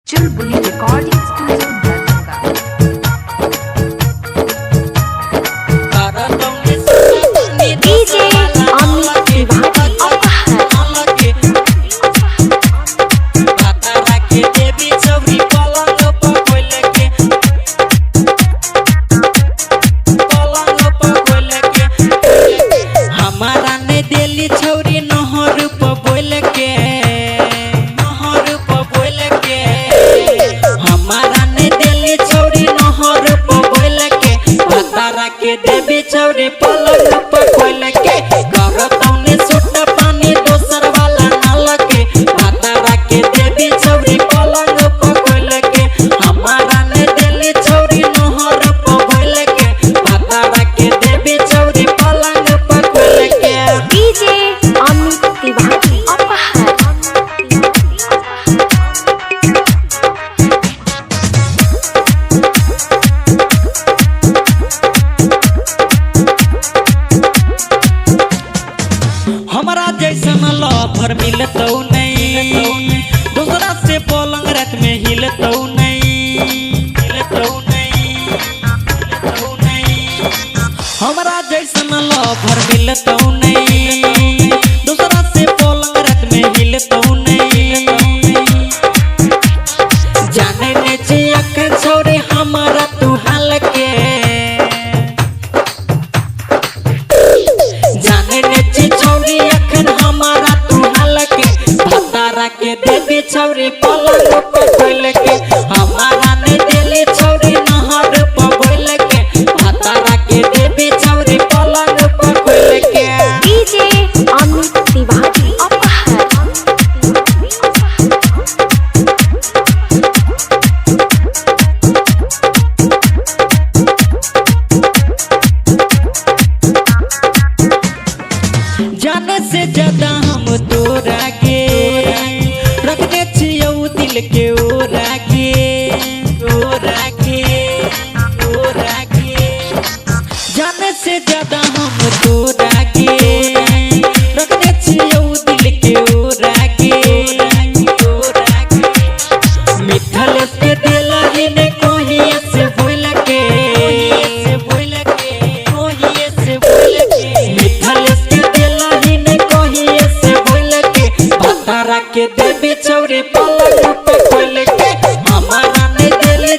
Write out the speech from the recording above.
Chulbuli Recording Studio, Darbhanga. DJ Amit Tiwari Aphar. हमारा ने दिली छौरी नहर पर बोल के, नहर पर बोल के। हमारा ने दिली छौरी नहर पर बोल के, भतारा के देवी छौरी पलंग पर खोल के। करतौने सुट पानी दोसर वाला नाल के, भतारा के देवी छौरी पलंग पर खोल के। हमारा ने दिली छौरी नहर पर बोल के, भतारा के देवी छौरी पलंग पर खोल के। DJ Amit Tiwari Aphar. हमरा जैसन लफर मिलतौ नहीं, दूसरा से पलंग रात में हिलतौ नहीं, हिलतौ नहीं, हिलतौ नहीं। हमरा जैसन लफर मिलतौ नहीं, दूसरा से पलंग रात में हिलतौ नहीं। जाने ने जिया के छोड़े हमारा तू हाल के, जाने ने छी छौरी अखन हमारा तू हाल के। भतारा के देवी छौरी पलंग पर खोल के, हमारा ने देली छौरी नहर पर बोल के। भतारा के देवी छौरी पलंग पर खोल के। DJ Amit Tiwari Aphar. जाने से ज्यादा हम तोरा के रखने छियौ दिल के ओरा के, ओरा के, ओरा के। जाने से ज्यादा हम तोरा के रखने छियौ दिल के ओरा के, ओरा के। मिथल के दिल ही ने कोही से बोल के, से बोल के, कोही से बोल के। मिथल के दिल ही ने कोही से बोल के, भतारा के देवी छौरी पलंग पे खोल के। हमारा ने दिल